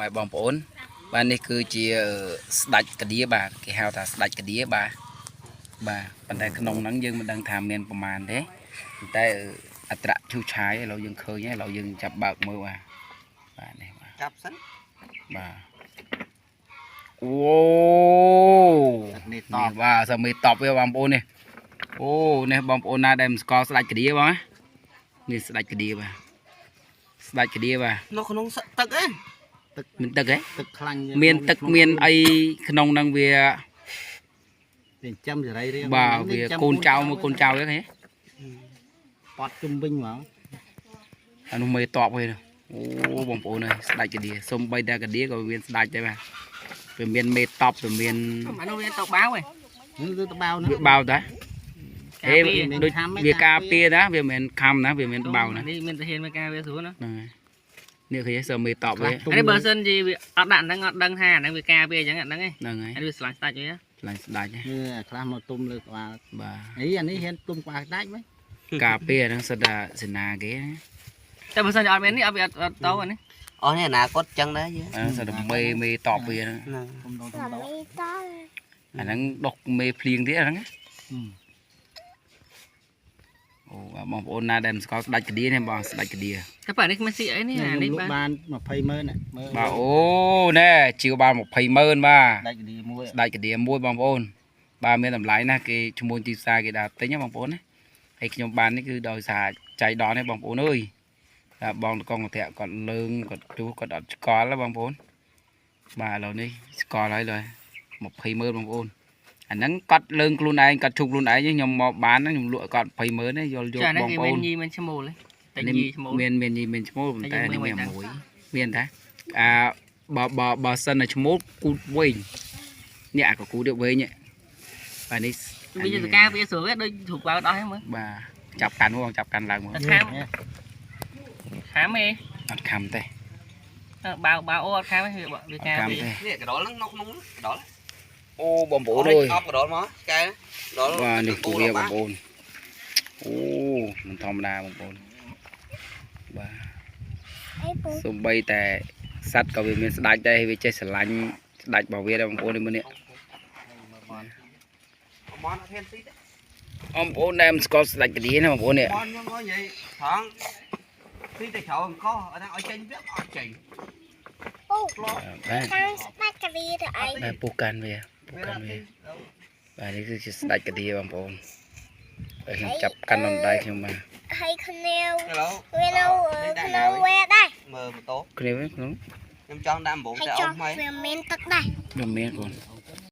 ម៉ែបងប្អូនបាទនេះគឺជាស្ដាច់កាឌៀបាទគេហៅថាស្ដាច់កាឌៀបាទបាទប៉ុន្តែក្នុងហ្នឹងយើងមិនដឹងថាមានប្រមាណទេប៉ុន្តែអត្រឈូឆាយឥឡូវយើងឃើញហើយឥឡូវយើងចាប់បើកមើលបាទបាទនេះបាទ ចាប់សិន បាទអូ នេះត នេះបាទសមេតបវាបងប្អូននេះអូនេះបងប្អូនណាដែលមិនស្គាល់ស្ដាច់កាឌៀបងណានេះស្ដាច់កាឌៀបាទស្ដាច់កាឌៀបាទ នៅក្នុងទឹកឯង មានទឹកហ៎ ទឹកខ្លាញ់ មានទឹកមានអីក្នុងហ្នឹងវា វាចិញ្ចឹមសរីរាង្គ បាទវាកូនចៅមួយកូនចៅហ្នឹងហ៎ ប៉ត់ជុំវិញហ្មង អានោះមេតបហ្នឹងអូបងប្អូនអើយស្ដាច់កាឌៀសំបីតែកាឌៀក៏មានស្ដាច់ដែរបាទវាមានមេតបវាមាន អានោះវាទៅបាវឯង នេះគឺតបៅណា វាបៅតាហេដូចវាការពារណាវាមិនមែនខំណាវាមិនមែនបៅណា នេះមានទាហានមានការវាស្រួលណា ហ្នឹងហើយនេះឃើញសើមេតបវា អានេះបើសិនជាវាអត់ដាក់ហ្នឹងអត់ដឹងថាអាហ្នឹងវាការពារអញ្ចឹងអាហ្នឹងឯង ហ្នឹងហើយ អានេះវាឆ្លាញ់ស្ដាច់វា ឆ្លាញ់ស្ដាច់ណា នេះខ្លះមកទុំលើក្បាល បាទ អីអានេះហ៊ានទុំក្បាលដាច់ហ្មង ការពារហ្នឹងសិតតែសេនាគេណា តែបើសិនជាអត់មាននេះអត់វាអត់ទៅអានេះ អស់នេះអនាគតចឹងដែរយើង អាហ្នឹងសិតតែមេមេតបវាហ្នឹង ហ្នឹង ទុំដល់ទុំដល់ អាហ្នឹងដុកមេភ្លៀងទៀតអាហ្នឹងណាអូបាទបងប្អូនណាដែលមិនស្គាល់ស្ដាច់កាឌៀនេះបងស្ដាច់កាឌៀ តែបើអានេះគ្មានស៊ីអីនេះអានេះ លក់ បាន បាន20ម៉ឺនមើល បាទអូណែជាវបាន20ម៉ឺនបាទ ដាច់គីមួយ ស្ដាច់កាឌៀមួយបងប្អូនបាទមានតម្លៃណាស់គេឈ្មោះទីផ្សារគេដើរទិញណាបងប្អូនណាហើយខ្ញុំបាននេះគឺដោយសារចៃដន្យនេះបងប្អូនអើយបាទបងតកងកតាគាត់លើងគាត់ជួសគាត់អត់ស្គាល់ទេបងប្អូនបាទឥឡូវនេះស្គាល់ហើយឡើយ20ម៉ឺនបងប្អូនអាហ្នឹងគាត់លើងខ្លួនឯងគាត់ឈប់ខ្លួនឯងខ្ញុំមកបានខ្ញុំលក់ឲ្យគាត់20ម៉ឺនទេយល់យក ចាអា បងប្អូន នេះគេមានញីមានឈ្មោលតែញីឈ្មោល មានមានញីមានឈ្មោះប៉ុន្តែ តែ នេះ យើងមើលមិនដឹង មានមួយមានតាអាបើបើបើសិនតែឈ្មោះគូតវែងនេះអាកគូតនេះវែងនេះបាទនេះ វាជាការពារស្រួលវាដូចជ្រូកបាវដោះហ្នឹងមើល បាទចាប់កាន់មកចាប់កាន់ឡើងមក តែខាំខាំឯង អត់ខំទេ បាវបាវអូអត់ខាំទេវាវា អត់ ការពារ ខំទេ នេះកដុលហ្នឹងនៅក្នុងកដុល អូបងប្អូនអើយ អបកដុលមកកែដុល បាទនេះគូវាបងប្អូនអូមិនធម្មតាបងប្អូនបាទសំបីតែសัตว์ក៏វាមានស្ដាច់ដែរវាចេះស្រឡាញ់ស្ដាច់របស់វាដែរបងប្អូននេះមើលនេះ មនអត់ហ៊ានស៊ីទេ បងប្អូនដែលមិនស្គាល់ស្ដាច់កាឌៀណាបងប្អូននេះ មនខ្ញុំមកនិយាយថងស៊ីតែក្រៅអង្គអត់ឲ្យចេញវាអត់ចេញ ពូ បាទ ខាងស្ដាច់កាវីទៅអី បាទពុះកាន់វាពុះកាន់វាបាទនេះគឺជាស្ដាច់កាឌៀបងប្អូនហើយខ្ញុំចាប់កាន់ក្នុងដៃខ្ញុំបាទ ហើយគ្នា ឥឡូវ វានៅក្នុងវែដែរ មើលម៉ូតូ គ្នាវិញក្នុង ខ្ញុំចង់ដាក់អំបូរ ហើយចុះ តែអ៊ំហើយ វាមានទឹកដែរ ខ្ញុំមានកូន